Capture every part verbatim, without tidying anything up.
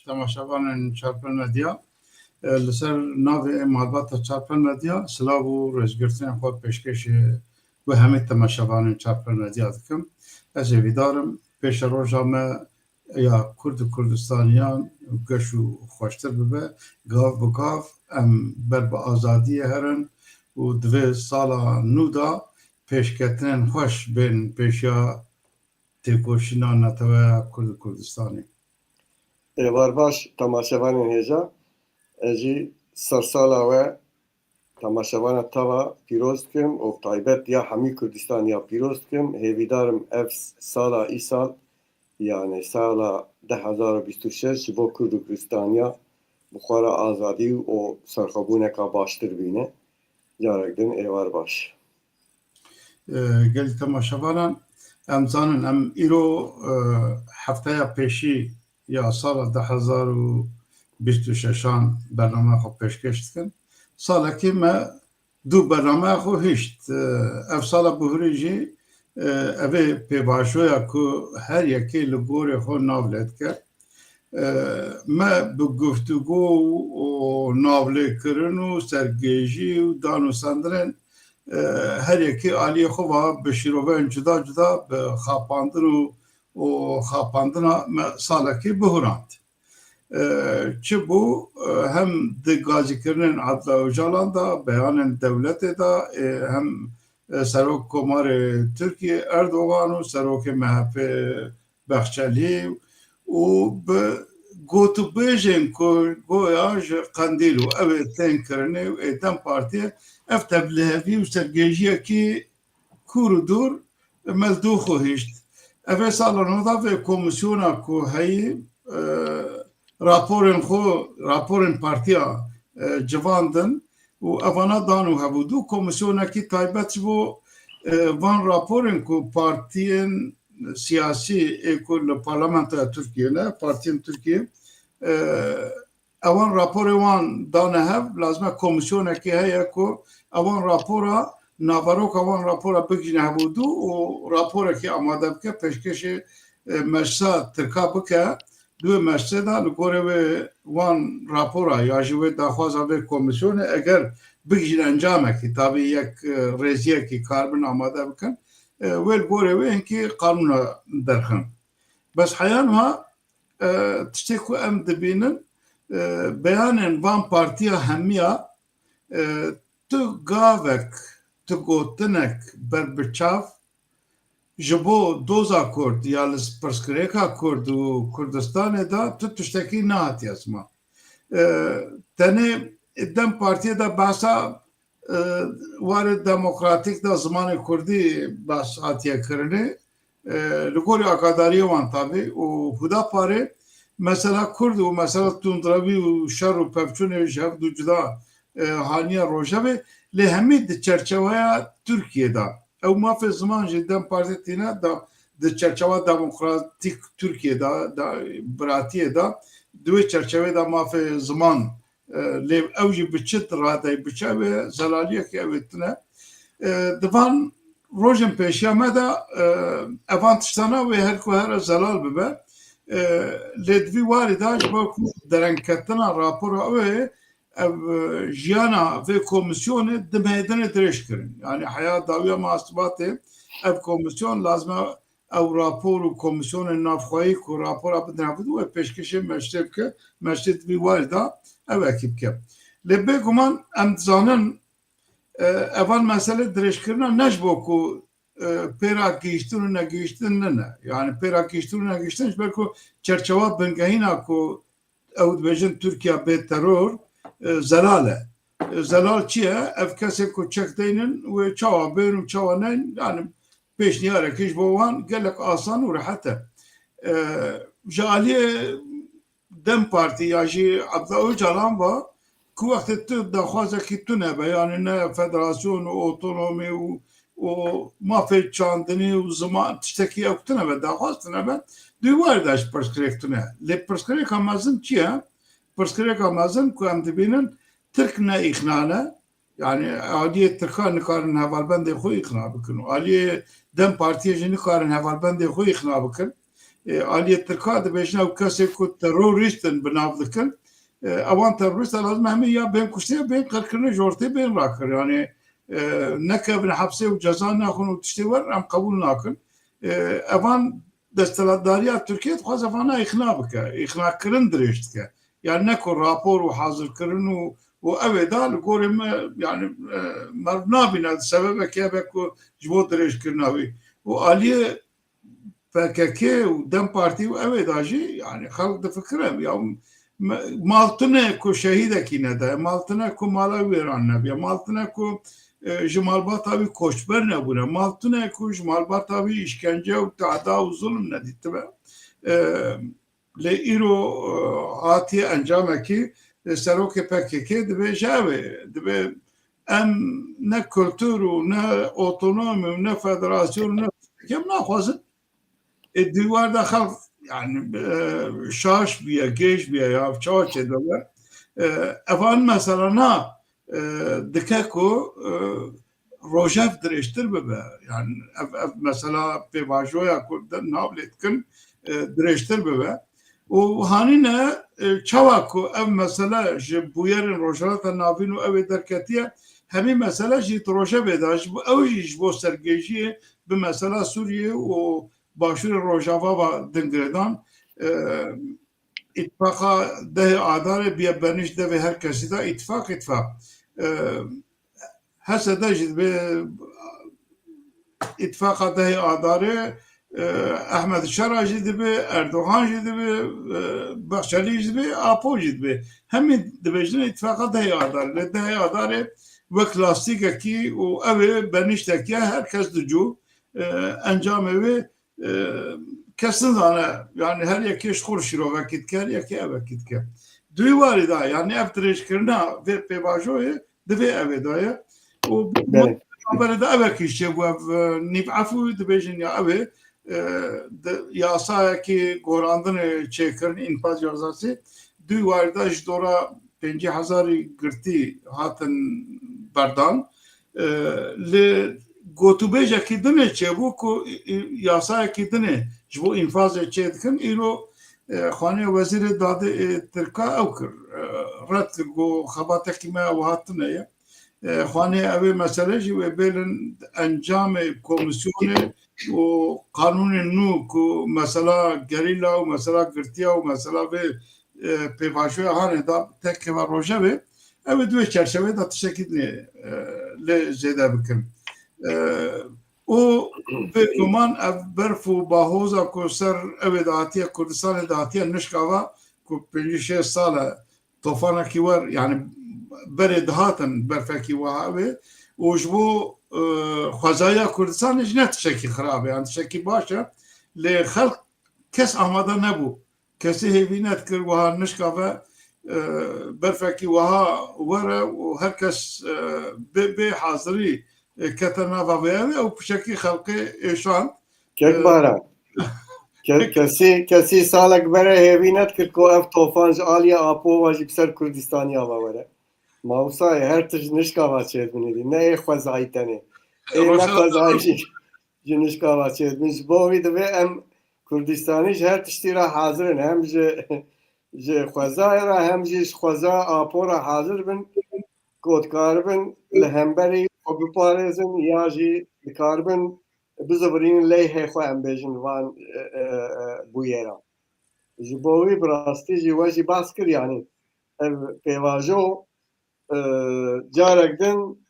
Temaşevanên Çarpel Medya. E, li ser navê malbata Çarpel Medya silav û rêzgirtinên xwe pêşkêşî we hemî temaşevanên Çarpel Medya dikim. Ez hêvîdar im pêşeroja me ya Kurd û Kurdistaniyan geş û xweştir bibe. Gav bi gav em ber bi azadiyê herin û di vê sala nû de pêşketinên xweş bên pêşiya têkoşîna neteweya Kurd û Kurdistanê. Êvar baş, temaşevanên hêja, ez jî sersala we temaşevana tava pîroz dikim û bi taybet ya hemî Kurdistaniya pîroz dikim. Hêvîdar im ev sala îsal, yani sala du hezar û bîst û şeş ji bo Kurd û Kurdistaniya bi xwe re azadî û serxwebûneka baştir bîne. Carek din êvar baş. E, gelî temaşevanan, em zanin, em îro, e, hefteya pêşî ya sala du hezar û bîst û şeşan bernameya xwe pêşkêş dikin. Salekî me du bernameya xwe hişt. E, ev sala bihurî jî, e, ev ê pêvajoya ku her yekê li gorê xwe nav lê dike. E, me bi guftûgo û navlêkirin û sergêjî û danûstendinên, e, her yekê aliyê xwe va bi şîroveyên cuda cuda bi xapandin û, û xapandina me salekî bihurand. E, çi bû, e, hem di gazîkirinên Abdullah Ocalan de, beyanên dewletê de, e, hem, e, Serok Komarê Tirkiyê Erdogan û Serokê M H P Bahçelî û bi gotûbêjên ku goya ji Qendîl û ew ê tên kirinê û ê DEM Partiyê, ev tevlihevî û sergêjiyekî kûr û dûr me li dû xwe hişt. Ev ê sala nû de vê komîsyona ku heyî, e, raporên xwe, raporên partiya, e, civandin û evana dan û hebû dû komîsyonekî taybet ji bo, e, van raporên ku partiyên siyasî ê ku li parlamentoya Tirkiyê ne, partiyên Tirkiyê, e, ewan raporê wan dane hev, lazim e komîsyonekê heye ku ewan rapora, naveroka wan rapora bigihîne hevûdû û raporekê amade bike, pêşkêşê, e, meclisa Tirka bike. Di wê meclisê de li gorê wê wan rapora ya jî wê daxwaza vê komîsyonê eger bigihîne encamekî, tabî yek, e, rêziyekî karibin amade bikin, e, wê li gorê wê hinkî qanûna derxin. Bes heya niha, e, tiştê ku em dibînin, e, beyanên van partiya hemiya, e, tu gavek, tu gotinek ber bi çav ji bo doza Kurd ya li pirsgirêka Kurd û Kurdistanê de tu tiştekî nehatiye ziman. E, tenê DEM Partiyê de behsa, e, warê demokratîk de zimanê kurdî behs hatiye kirinê. E, li gorî agadariyê wan tabî û Hudaparê mesela kurd û mesela tundrewî û şer û pevçûnê ji hev du cuda, e, haniye rojevê, lê hemî di çerçeweya Tirkiyê de. Ew mafê ziman jî DEM Partî tîne da di çerçewa demokratîk Tirkiyê de, da biratiyê de, di wê çerçevê de mafê ziman, e, lê ew jî bi çi radeyê, bi çi ew ê zelaliyekê ew ê tune. E, di van rojên pêşiya me de, e, evan tiştana wê her ku here zelal bibe. E, lê di vî warî de ji bo ku derengketina rapora ew ê, ev, e, jiyana vê komîsyonê di mêdinê dirêj kirin. Yani heya dawiya me Sibatê ev komîsyon lazim e ew rapor û komîsyonên navxweyî ku rapora bidine hevdû wê pêşkêşê meclisê bike, meclisê di vî warî de ev ekî bike. Lê bêguman em dizanin, e, evan mesele dirêjkirina ne ji bo ku, e, pêra gihîştin û negihîştin nine. Yani pêra gihîştin û negihîştin ji ber ku çerçewa bingehîna ku ew dibêjin Tirkiye bê teror, e, zelal e. E, zelal çi ye? Ev kesên ku çek deynin wê çawa bên û çawa neyn, yani pêşniyarekî ji bo wan gelek asan û rehet e. E, ji aliyê DEM Partî ya jî Abdullah Ocalan va ku wextê tu daxwazekî tune be, yani ne federasyon û otonomî û û mafê çandinî û ziman tiştekî ew tune be, daxwaz tune be, di wî warî de jî pirsgirêk tune. Lê pirsgirêka mezin çi ye? Pirsgirêka mezin ku em dibînin Tirk ne îxna ne, yani aliyê Tirkan nikarin hevalbendê xwe îxna bikin û aliyê DEM Partiyê jî nikarin hevalbendê xwe îxna bikin. E, aliyê Tirka dibêjin ew kesê ku terorîst in bi nav dikin. E, ewan terorîst e lazim hemî ya bên kuştin ya bên qirkirin ji ortê bên rakir. Yani e, nekevin hepsê û ceza naxwin û tiştê wer em qebûl nakin. E, evan desthilatdariya Tirkiyê dixwaze vana îxna bike. Îxnakirin dirêj dike. Yani ne ku rapor û hazirkirin û û ew ê da li gorê me yani e, meriv nabîne sebebekê hebe ku ji bo dirêjkirina wî. Û aliyê P K K û dem Partî û ew ê da jî yani xelk difikire ya me- mal tune ku şehîdekî nede, mal tune ku mala wî wêran nebiye, mal tune ku e, ji malbata wî koçber nebûne, mal tune ku ji malbata wî îşkence û tehda û zulm nedîtibe. E, Lê îro e, hatiye encamekî e, serokê P K K dibêje ew ê, dibê em ne kultur û ne otonomî û ne federasyon û ne em naxwazin. Ê di war de xelk yani e, şaş bûye, gêj bûye ya çawa çêdibe. E, evan mesela na e, dike ku e, rojev dirêjtir bibe. Yani ev, ev mesela pêvajoya ku de nav lê dikin e, dirêjtir bibe. Û hanîne e, çawa ku ev mesele ji bûyerên Rojhilata Navîn û ew ê derketiye, hemî mesele jî di rojevê de ji bo ew jî ji bo sergêjiyê bi mesela Sûriyê û Başûrê Rojava ve din girêdan. E, Îtifaqa dehê Adarê biye benîş devê her kesî de îtifaq îtifaq. E, H S D jî dibe îtifaqa dehê Adarê, e, Ehmed Şera jî dibe, Erdogan jî dibe, e, Bahçelî jî dibe, Apo jî dibe. Hemî dibêjin îtifaqa dehê Adarê. Lê dehê Adarê wek lastîkekî û ew ê benîştekî ye, her kes dicû, e, encamê wê e, kes nizane, yani her yekê ji xwe şîrovekî dike, her yekê evekî dike. Duyî warî da, yani ev dirêjkirina vê pêvajoyê di vê evê de ye. Û bere de evekî çêbû, ev e, nîv efû dibêjin ya ev ê, e, di yasayekî gorandinê çêkirin, înfaz yasası, duyî warî da ji dora pêncî hezarî girtî hatin berdan. E, li gotûbêjekî din ê çêbû ku î- î- yasayekî din ê ji bo înfazê çê dikin. Îro e, xanê wezîrê dadê ê Tirka ew kir. E, red kir, got xebatekî me wiha tune ye. E, xanê ew ê mesele jî wê bêlin encamê komîsyonê û qanûnên nû ku mesela gerîla û mesela girtiya û mesela vê e, pêvajoya hanê da tek keva rojevê, ew ê di wê çerçeveyê de tiştekî dinê e, lê zêde bikin. E, û bêguman ev berf û bahoza ku ser ew ê dahatiye Kurdistanê dahatiye nişkava ku pêncî şêst sal e tofanekî wer, yani berê dihatin berfekî wiha ew ê û ji bo e, xwezaya Kurdistanê jî ne tiştekî xirab e, yani tiştekî baş e. Lê xelk kes amade nebû. Kesî hêvî nedikir wiha nişka ve e, berfekî wiha were û her kes e, bê, bê hazirî e, kete nava vê ew û pişekî xelkê êşand. Kek Baran. Ke- Kesî, kesî salek bere hêvî nedikir ku ev tofan ji aliyê Apo ve jî bi ser Kurdistaniya ve were. Mawsayê her tişt nişka ve çêdibin êdî. Ne ê xwezayî tenê. Ê ne xwezayî jî ji nişka ve çêdibin. Ji bo wî divê em Kurdistanî ji her tiştî re hazir in. Hem ji, ji xwezayê re hem jî ji xweza Apo re hazir bin. Ku dikaribin li hemberî xwe biparêzin ya jî dikaribin bizivirînin leyhê xwe em bêjin van e, e, e, bûyera. Ji bo wî bi rastî jî we jî behs kir, yanî ev pêvajo e, carek din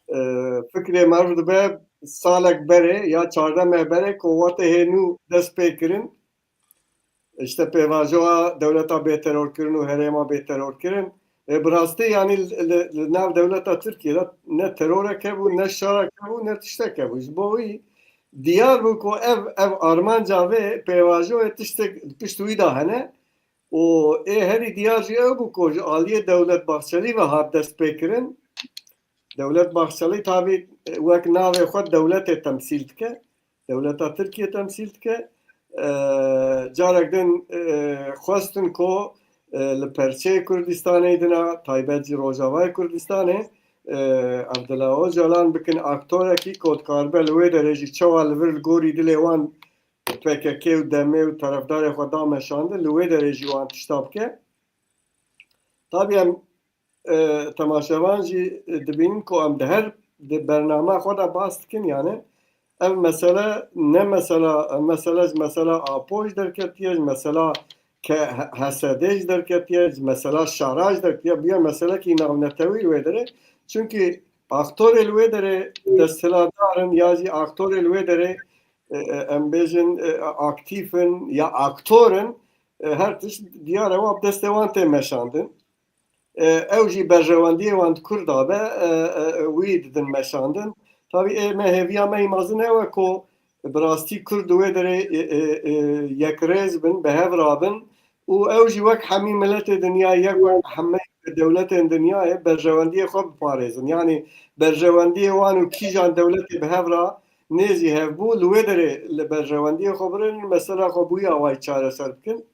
e, fikrê meriv dibe salek berê ya çardeh meh berê ku wate hê nû dest pê kirin. İşte pêvajoya dewleta bêterorkirin û herêma bêterorkirin. E, bi rastî yanî li, li, li nav dewleta Tirkiye de ne terorek hebû, ne şerek hebû, ne tiştek hebû. Ji bo wî diyar bû ku ev, ev armanca vê pêvajoyê tiştek pişt wî de hene. Û ê herî diyar jî ew bû ku ji aliyê Dewlet Bahçelî ve hat destpêkirin. Dewlet Bahçelî tabî wek navê xwe dewletê temsîl dike. Dewleta Tirkiye temsîl dike. E, carek din e, xwestin ku e, li perçeyê Kurdistanê dina, taybet jî Rojavayê Kurdistanê, e, Abdullah Ocalan bikin aktorekî ku dikaribe li wê derê jî çawa li vir li gorî dilê wan P K K û D M û terefdarê xwe da meşandin, li wê derê jî wan tişta bike. Tabî em, e, temaşevan jî, e, dibînin ku em di her di bernama xwe de bas dikin, yani ev mesele ne mesela, mesela ji mesela Apo jî derketiye, ji mesela ke H S D jî derketiye, ji mesela Şara jî derketiye, bûye meselekî navnetewî wê derê. Çunkî aktorê li wê derê desthilatdar in ya jî aktorê li wê derê, e, e, em bêjin, e, aktîf in ya aktor in, e, her tişt diyar e, wa bi destê wan tê meşandin. E, ew jî berjewendiyê wan di Kurda be, e, e, wî didin meşandin. Tabî ê me hêviya me yî mezin ew e ku bi rastî Kurd di wê derê, e, e, e, yekrêz bin, bi hev rabin û ew jî wek hemî miletê dinyayê, yek wek hemî dewletên dinyayê berjewendiyê xwe biparêzin. Yanî berjewendiyê wan û kîjan dewletê bi hev ra nêzî hev bû, li wê derê li berjewendiyê xwe birin, mesela xwe bûya wayî çareser bikin.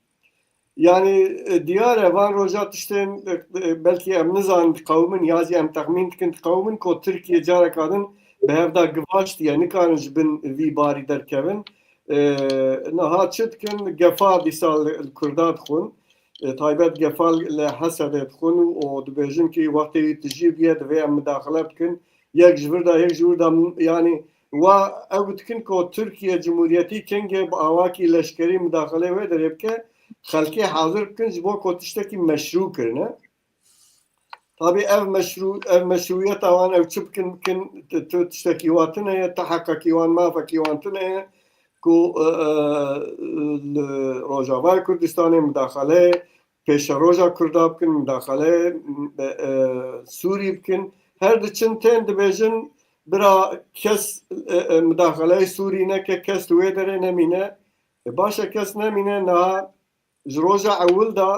Yani, e, diyar e, van roja tiştên, e, e, belkî em nizanin diqewimin, ya jî em texmîn dikin diqewimin, ku Tirkiye careka din bi hev de givaştiye, nikarin ji bin vî barî derkevin. E, niha çi dikin? Gefa dîsa li, li Kurda dixwin. E, taybet gefa li H S D dixwin û, û dibêjin ki wextê wî tijî bûye, divê em midaxile bikin. Yek ji vir de, yek ji wir de, yani, wa ew dikin ku Tirkiye Cumhuriyetî kengê bi awakî leşkerî midaxilê wê derê bike, xelkê hazir bikin ji bo ku tiştekî meşrû kirine. Tabî ev meşrû, ev meşrûyeta wan ew çi bikin, bikin, tu, tu tiştekî wa tune ye, tu heqekî wan, mafekî wan tune ye ku, e, e, li Rojavayê Kurdistanê midaxilê pêşeroja Kurda bikin, midaxilê, e, e, Sûrî bikin. Her diçin tên dibêjin, bira kes, e, e, midaxileyê Sûrî neke, kes li wê derê nemîne. E, baş e, kes nemîne, niha ji roja ewil de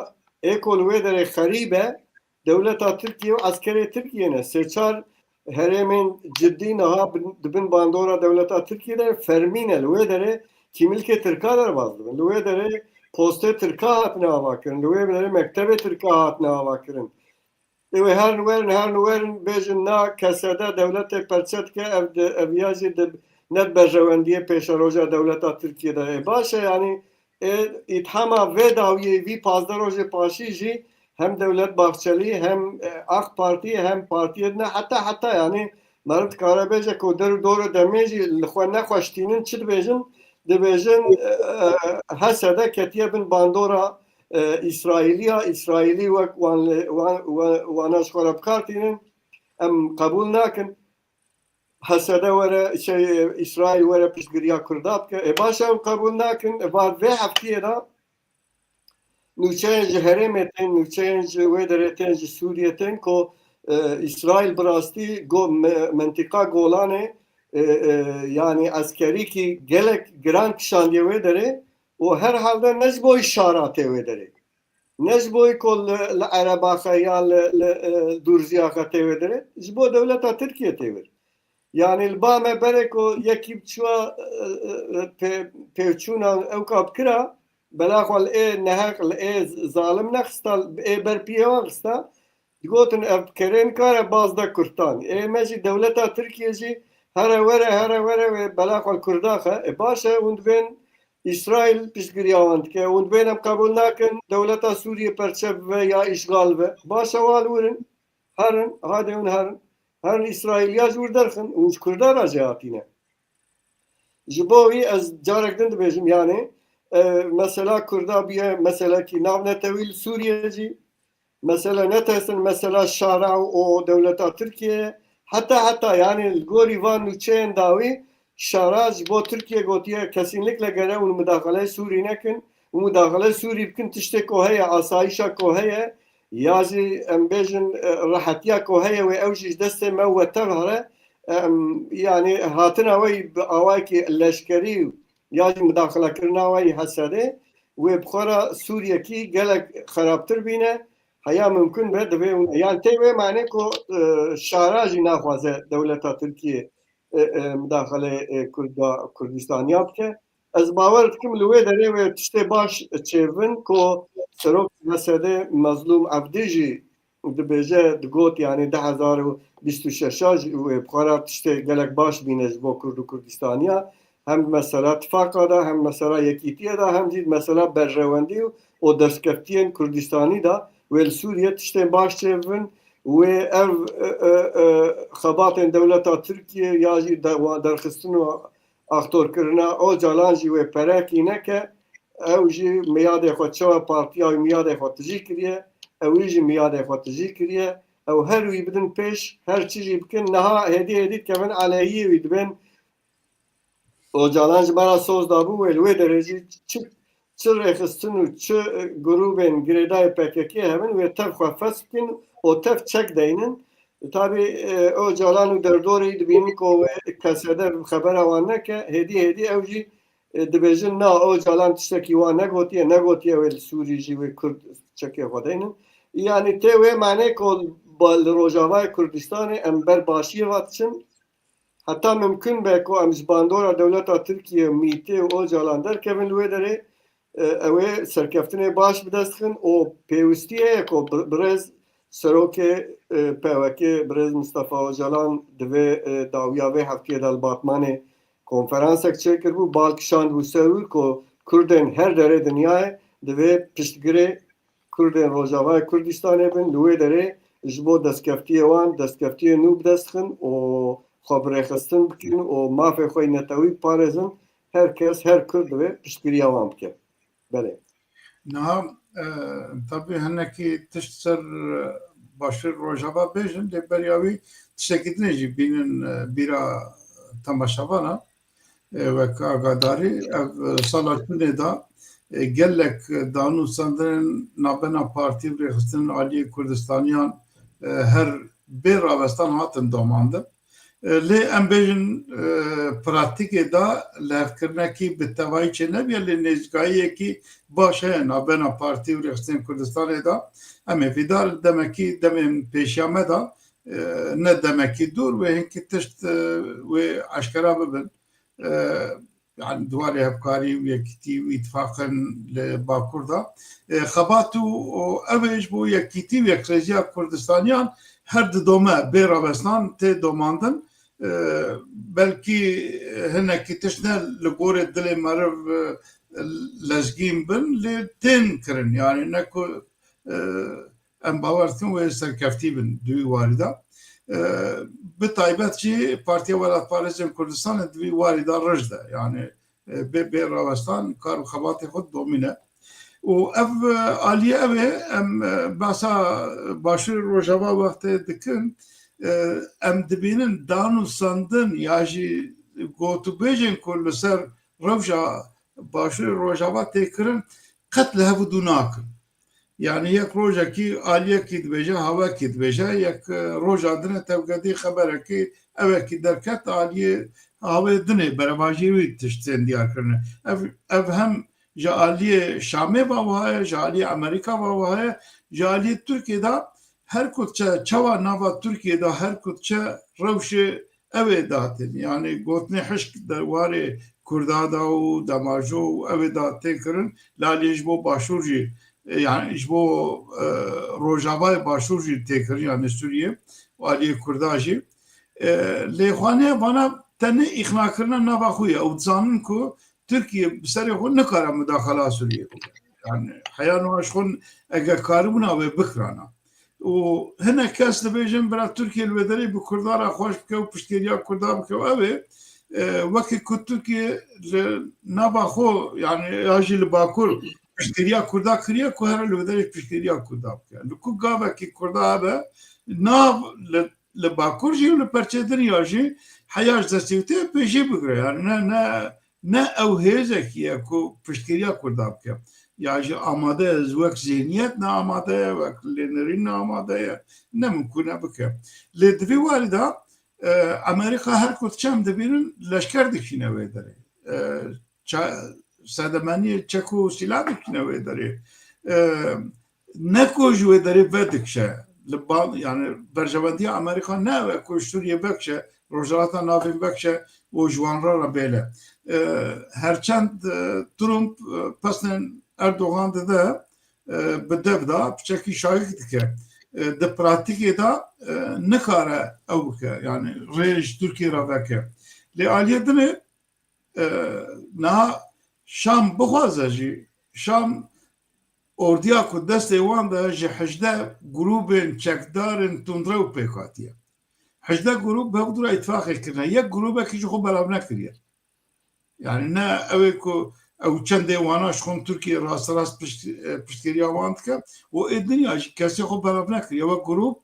ê ku li wê derê xerîb e, dewleta Tirkiye û eskerê Tirkiye ne. Sê çar herêmên cidî niha bin, di bin bandora dewleta Tirkiye de fermî ne. Li wê derê kîmilkê Tirka derbas dibin. Li wê derê postê Tirka hatine avakirin. Li wê derê mektebê Tirka hatine avakirin. Ê wê herin werin, herin werin, bêjin na kesede dewletê perçe dike, ev de, ev ya jî de ne di berjewendiyê pêşeroja dewleta Tirkiye de. Ê baş e, yani, ê, îthama vê dawiyê vî pazdeh rojê paşî jî hem Devlet Bahçelî, hem, e, AK Partî, hem partiyê din e, heta, heta, yani, meriv dikare bêje ku der û dorê demê jî li xwe nexweş tînin, çi dibêjin? Dibêjin, e, e, H S D ketiye bin bandora, e, Îsraîliya, Îsraîlî wek wan lê, wan, wan, wana ji xwe re bi kar tînin. Em qebûl nakin. H S D were, şey, Îsraîl were piştgiriya Kurda bike. Ê baş e, em qebûl nakin. Ê va vê heftiyê de nûçeyên ji herêmê tên, nûçeyên ji wê derê tên, ji Sûriyê tên ku, e, Îsraîl bi rastî go-, me-, mentika Golanê, e, e, yanî eskerîkî gelek giran kişandiye wê derê û herhalde ne ji bo Şara tê wê derê. Ne ji bo ku li, li Erebaxe ya li, li, e, Dûrziyaxe tê wê derê, ji bo dewleta Tirkiye tê wir. Yani li ba me berê ku yekî biçûya, e, e, e, pê-, pêvçûna ewka bikira, bela xwe li ê neheq, li ê zalim nexista, li ê ber piyê wan xista. Digotin ev kerê nikare baz de Kurdan. Ê me jî dewleta Tirkiye jî here were, here were wê bela xwe li Kurda xe. E baş e, hûn dibên Îsraîl piştgiriya wan dike. Hûn dibên em qebûl nakin dewleta Sûriye perçe bibe ya îşgal bibe. Baş e, wan wirin. Herin, hadê hûn herin. Herin Îsraîliya ji wir derxin. Hûn ji Kurda re jêhatî ne. Ji bo wî ez carek din dibêjim, yani, e, mesela Kurda bûye meselekî navnetewî li Sûriye jî. Mesela netesin, mesela Şara û dewleta Tirkiye. Heta, heta, yani, li gorî van nûçeyên dawî Şara ji bo Tirkiye gotiye, kesinlikle gere hûn midaxileyê Sûrî nekin. Û midaxileyê Sûrî bikin, tiştê ku heye, asayişa ku heye, ya jî em bêjin, e, rehetiya ku heye wê ew jî ji destê me û we tev here. Em, yani hatina we bi awayekî leşkerî ya jî midaxilekirina we yî H S D'ê wê bi xwe re Sûriyekî gelek xerabtir bîne. Heya mimkun be divê hûn, yani tê wê manê ku, e, Şara jî naxwaze dewleta Tirkiye, e, e, midaxilê, e, Kurda, Kurdistaniya bike. Ez bawer dikim li wê derê wê tiştê baş çêbin ku serok H S D'ê Mezlûm Evdî jî dibêje, digot, yani du hezar û bîst û şeş jî wê bi xwe re tiştê gelek baş bîne ji bo Kurd û Kurdistaniya. Hem di mesela tifaqa de, hem mesela yekîtiyê de, hem jî di mesela berjewendî û destkeftiyên Kurdistanî de wê li Sûriyê tiştên baş çêbibin. Wê ev, e, e, e, xebatên dewleta Tirkiye ya jî de-, derxistin û axtorkirina Ocalan jî wê perekî neke. Ew jî miyadê xwe çawa partiya wî miyadê xwe tijî kiriye, ew jî miyadê xwe tijî kiriye. Ew her wî bidin pêş, her çi jî bikin, niha hêdî hêdî dikevin aleyhiyê wî, dibên Ocalan ji me re soz dabû, wê li wê derê jî çi, çi rêxistin û çi, e, grûbên girêdayê P K K hebin, wê tev xwe fes bikin û tev çek deynin. Tabî, e, Ocalan û derdorê dibînin ku wê kesede xebera wan neke, hêdî hêdî ew jî, e, dibêjin, na, Ocalan tiştekî wan negotiye, negotiye wê li Sûrî jî wê Kurd çekê xwe deynin. Yanî tê wê manê ku ba-, li Rojavayê Kurdistanê em ber başiyê ve diçin. Heta mimkun be ku em ji bandora dewleta Tirkiye, mîtê û Ocalan derkevin li wê derê, e, ew ê serkeftinê baş bi dest xin û pêwistî heye ku bi-, birêz serokê, e, P W K, birêz Mustafa Ocalan di vê, e, dawiya vê heftiyê de li Batmanê konferansek çêkiribû, bal kişandibû ser wî ku Kurdên her derê dinyayê divê piştgirê Kurdên Rojavayê Kurdistanê bin, li wê derê ji bo destkeftiyê wan, destkeftiyê nû bi dest xin û xwe bi rêxistin bikin û mafê xwe yê netewî biparêzin, her kes, her Kurd divê piştgiriya wan bike. Belê. Niha, e, tabî hinekî tişt ser, e, Başûr Rojava bêjin, lê beriya wî tiştekî din jî bînin, e, bîra temaşevana. E, wek agadarî, ev, e, sala çûnê de, e, gelek danûstandinên navbena partî û rêxistinên aliyê Kurdistaniyan, e, her bê rawestan hatin domandin. E, lê em bêjin, e, pratîkê de lihevkirinekî bi tevayî çênebiye, lê nêzîkayiyekî baş heye navbena partî û rêxistinên Kurdistanê de. Em ê vîdar demekî demên pêşiya me de, e, ne demekî dûr wê hinkî tişt, e, wê eşkera bibin. E, yani di warê hevkarî û yekîtî û îtifaqên li Bakur de. E, xebat û, û ev ê ji bo yekîtî û yekrêziya Kurdistaniyan her di dome bê rawestan tê domandin. E, belkî hinekî tişt ne li gorê dilê meriv, e, lezgîn bin, lê tên kirin. Yani ne ku, e, em bawer dikin wê serkeftî bin di wî warî de. E, bi taybet jî Partiya Welatparêzên Kurdistanê di vî warî de rij de, yani, e, bê, bê rawestan kar û xebatê xwe domîne. Û ev, e, aliyê ev ê, em, e, behsa Başûrê Rojava wextê dikin, e, em dibînin danûstandin ya jî gotûbêjên ku li ser rewşa Başûrê Rojava tê kirin, qet li hev û dû nakin. Yani yek rojekî aliyekî dibêje, hawekî dibêje, yek, e, roja dinê tevgedî xeberekî ewekî derket, aliyê hawê dinê berevajî wî tiştên diyar kirine. Ev, ev hem ji aliyê Şamê ve wiha ye, ji aliyê Amerîka ve wiha ye, ji aliyê Tirkiyê de her ku diçe, çawa nava Tirkiyê de her ku diçe rewşê ew ê dihatin. Yani gotinê hişk di warê Kurda de û demajo û ew ê de tê kirin, li aliyê ji bo Başûr jî, e, yani ji bo, e, Rojavayê Başûr jî tê kirin, yani Sûriyê û aliyê Kurda jî. E, lê xwaniye vana tenê îxnakirina nava xwe ye. Ew dizanin ku Tirkiye bi serê xwe nikare mudaxala Sûriyê bike. Yani heya niha ji xwe eger karibûna wê bikirana. Û hinek kes dibêjin, bira Tirkiye li wê derê bi Kurda re xweş bike û piştgiriya Kurda bike û ew ê, e, wekî ku Tirkiye li nava xwe, yani ya jî li Bakur piştgiriya Kurda kiriye, ku here li wê derê piştgiriya Kurda bike. Li ku gavekî Kurda hebe, nav li, li Bakur jî û li perçê din ya jî heya ji destê wî tê pêşî bigire. Yani ne, ne, ne ew hêzekî ye ku piştgiriya Kurda bike. Ya jî amade ye, wek zihniyet ne amade ye, wek lênerîn ne amade ye. Ne mimkûn e bike. Lê di vî warî de, e, Amerîka her ku diçe em dibînin leşker dikişîne wê derê. E, ça-, sedemeniyê çek û sîlah dikişîne wê derê. E, ne ku ji wê derê vedikişe. Li ba-, yani berjewendiya Amerîka ne ew e ku ji Sûriyê vekişe, Rojhilata Navîn vekişe û ji wan re re bêle. E, herçend, e, Trump, e, pesnên Erdogan dide, e, bi dev de piçekî şayik dike. E, di pratîkê de, e, nikare ew bike, yani rê ji Tirkiyê re veke. Lê aliyê dinê E, niha Şam bixwaze jî, Şam ordiya ku destê wan de ji hejdeh grûbên çekdarên tundrew pêk hatiye. Hejdeh grûb bi hev dû re îtifaqê kirine. Yek grûbekî ji xwe belav nekiriye. Yani ne ew ê ku ew çendê wana ji xwe Tirkiye rasterast pişt, e, piştgiriya wan dike û ê dinya jî kesê xwe belav nekiriye. Wek grûb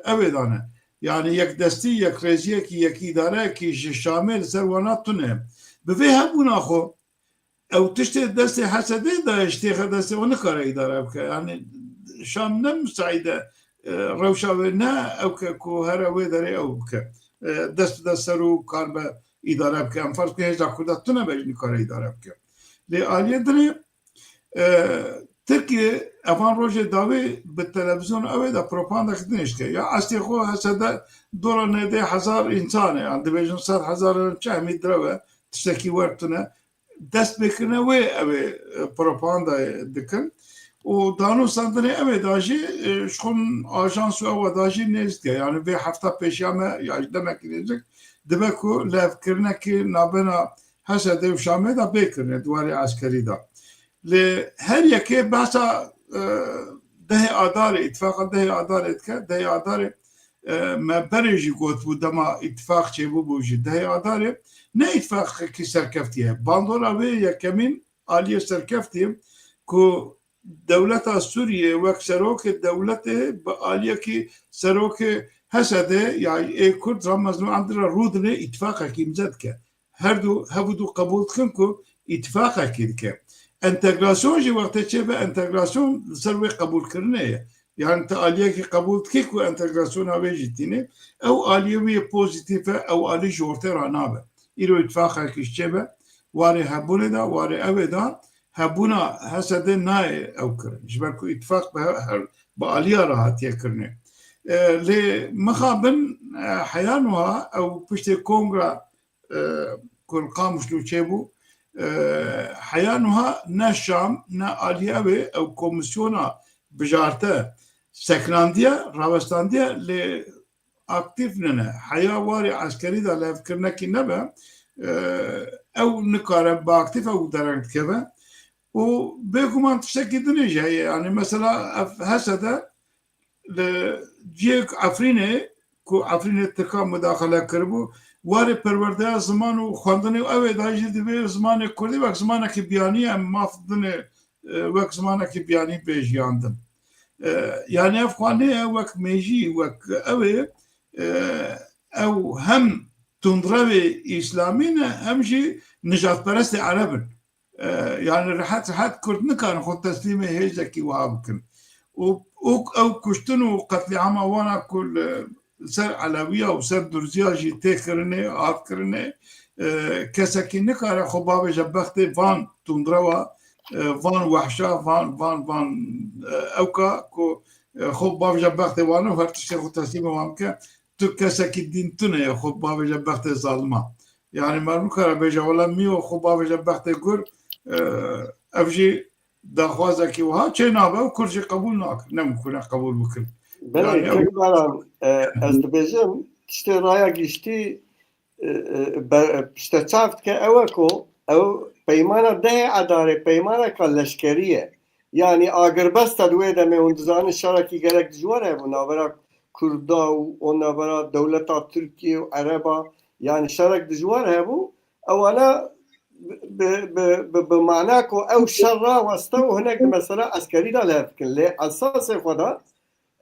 ew ê dane. Yani yekdestî, yekrêziyekî, yek îdareyekî ji Şamê li ser wana tune. Bi vê hebûna xwe, ew tiştê destê Hesedê de ji têxe destê wan nikare îdare bike. Yani Şam ne misaîd e, e, rewşa wê ne ew ke ku here wê derê ew bike. E, dest bide ser û kar be îdare bike. Em ferz bikin hêza Kurda tune be jî nikare îdare bike. Lê aliyê dinê, e, Tirkiye evan rojê dawî bi televîzyon ew ê de propagandekî din dike. Ya eslê xwe Hesede dora nêdê hezar însan e. Yani dibêjin sed hezar çehmî direw e. Tiştekî wer tune. Dest pê kirine wê ew ê, e, propagandayê dikin. Û danûstandinê ew ê da jî, e, ji xwe ajans û ew da jî nêzîk e. Yani vê hefta pêşiya me ya ji demekî nêzîk dibe ku levkirinekî nabena Hesedê û Şamê de bê kirine di warê eskerî de. Lê her yekê behsa, e, dehê Adarê, îtifaqa dehê Adarê dike. Dehê Adarê, e, me berê jî gotibû dema îtifaq çêbûbû jî dehê Adarê ne îtifaqekî serkeftî ye. Bandora wê yekemîn aliyê serkeftî ku dewleta Sûriyê wek serokê dewletê bi aliyekî serokê Hesedê ya ê Kurd Ramazan Andra Rûdinê îtifaqekî îmze dike. Her du, hev û du qebûl dikin ku îtifaqekî dike. Entegrasyon jî wextê çêbe, entegrasyon li ser wê qebûlkirinê ye. Yani ti aliyekî qebûl dikî ku entegrasyona wê jî tîne, ew aliyê wî yê pozîtîf e, ew alî ji ortê re nabe. Îro îtifaqekî ji çêbe, warê hebûnê de, warê ew ê de, hebûna Hesedê nayê ew kirin. Ji ber ku îtifaq bi he-, her, bi aliya re hatiye kirinê. E, lê mixabin, e, heya nuha ew piştê kongra, e, ku li Qamişlo çêbû, e, heya nuha ne Şam, ne aliyê wê ew komîsyona bijarte sekinandiye, rawestandiye, lê aktîf nine. Heya warê eskerî de levkirinekî nebe, e, ew nikare bi aktîf ew dereng dikeve. Û bêguman tiştekî din jî heye. Yani mesela ev Hesede li cihê Efrînê, ku Efrînê Tirkan mudaxele kiribû, warê perwerdeya ziman û xwendinê û ew ê da jî divê zimanê Kurdî wek zimanekî biyanî em maf dinê, e, wek zimanekî biyanî bê jiyandin. E, yani ev xwe nê ye wek mêjî, wek ew ê, e, ew hem tundrevê îslamî ne, hem jî nijadperestê ereb in. E, yani rehet rehet Kurd nikarin xwe teslîmê hêzekî wiha bikin. Û, û ew kuştin û qetlîama wana ku li ser Elewiya û ser Durziya jî tê kirinê, hat kirinê, e, kesekî nikare xwe bavêje bextê van tundrewa, e, van wehşa, van, van, van, e, ewka ku, e, xwe bavêje bextê wan û her tiştê xwe teslîmê wan bike. Tu kesekî dîn tune ye xwe bavêje bextê zalima. Yani meriv nikare bêje wele mîyo xwe bavêje bextê gur, e, ev jî daxwazekî wiha çê nabe û Kurd jî qebûl nakin. Ne mimkun e qebûl bikin. Belê, yani ew Kek Baran, e, ez dibêjim, tiştê raya giştî, e, e, be-, pişteçav dike ew e ku ew peymana dehê Adarê peymaneka leşkerî ye. Yani agirbesta di wê demê hûn dizanin şerekî gelek dijwar hebû navbera Kurda û, û navbera dewleta Tirkiye û Ereba. Yani şerek dijwar hebû. Ewana bi, bi, bi, bi mana ku ew şer raweste û hinek di mesela eskerî de li hev dikin. Lê esasê xwe de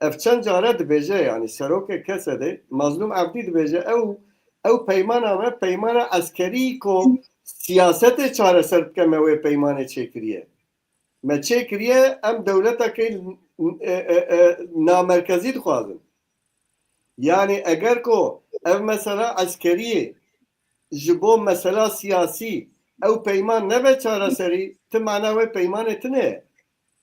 ev çend care dibêje, yani serokê Kesedê, Mazlûm Evdî dibêje, ew, ew peymana me, peymana eskerî ku siyasetê çareser bike me wê peymanê çêkiriye. Me çêkiriye, em dewletekê, e, e, e, namerkezî dixwazin. Yani eger ku ev mesela eskeriyê ji bo mesela siyasî ew peyman nebe çareserî, ti mana wê peymanê tune ye.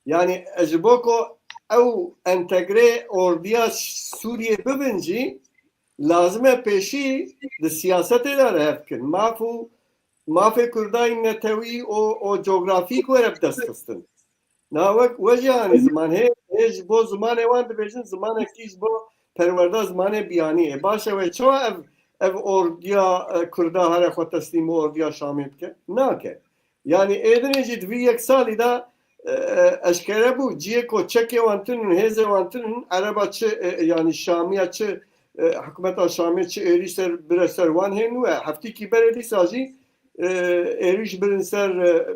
Yani ji bo ku ew entegre ordiya Sûriyê bibin jî, lazim e pêşî di siyasetê de li hev bikin. Maf û mafê Kurdayî netewî û, û cografîk were bi dest xistin. Na wek we jî hanî ziman hê, hê ji bo zimanê wan dibêjin zimanekî ji bo perwerda zimanê biyanî. Ê baş e wê çawa ev ev ordiya e, Kurda here xwe teslîm û ordiya Şamê bike? Nake. Yanî êdinê jî di vî yek salî de e, eşkere bû, ciyê ku çekê wan tinin, hêzê wan tinin, ereba çi e, yanî Şamiya çi e, hikûmeta Şamê çi êrîş ser bire ser wan hê nû e. Heftîkî berê dîsa jî e, êrîş birin ser e,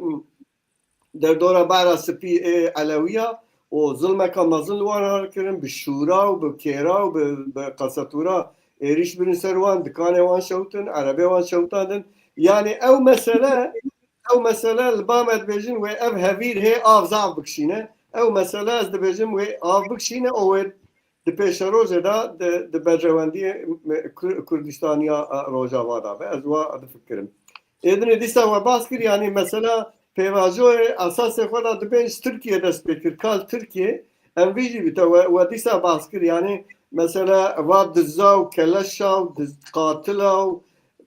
derdora Behra Spî ê Elewiya û zilmeka mezin li wan har kirin, bi şûra û bi kêra û bi, bi qesetûra êrîş birin ser wan, dikanê wan şewtin, erebê wan şewtandin. Yanî ew mesele, ew mesele li ba me dibêjin wê ev hevîr hê av zaf bikişîne. Ew mesele ez dibêjim wê av bikişîne û wê di pêşerojê de di, di berjewendiyê Kur- Kurdistaniya e, Rojava de be. Ez wa difikirim. Êdinê dîsa we bas kir, yanî mesela pêvajoyê esasê xwe de dibên ji Tirkiye dest pê kir, kal Tirkiye, em vî jî bîte we, we dîsa bas kir, yanî mesela va diza û keleşa û diz, qatila û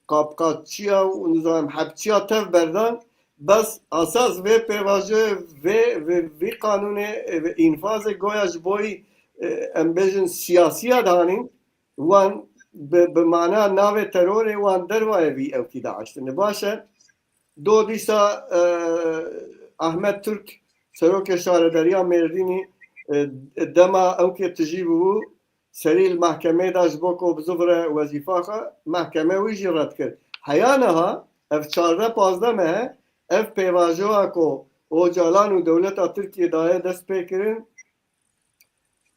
qapqatçiya û nizanim hepçiya tev berdan, bes esas vê pêvajoyê vê, vê, vî qanûnê e, vê înfazê goya ji boyî e, em bêjin siyasiya danîn, wan bi, bi mana navê terorê wan dervayê vî ewkî daiştine. Baş e, do dîsa e, Ahmet Türk, serokê şarederiya Mêrdînî, e, dema ewkê tijî bû, serî li mehkemê de ji bo ku bizivire wezîfa xwe, mehkeme wî jî red kir. Heya niha ev çardeh pazdeh meh e, ev pêvajoya ku Ocalan û dewleta Tirkiyê daye dest pê kirin,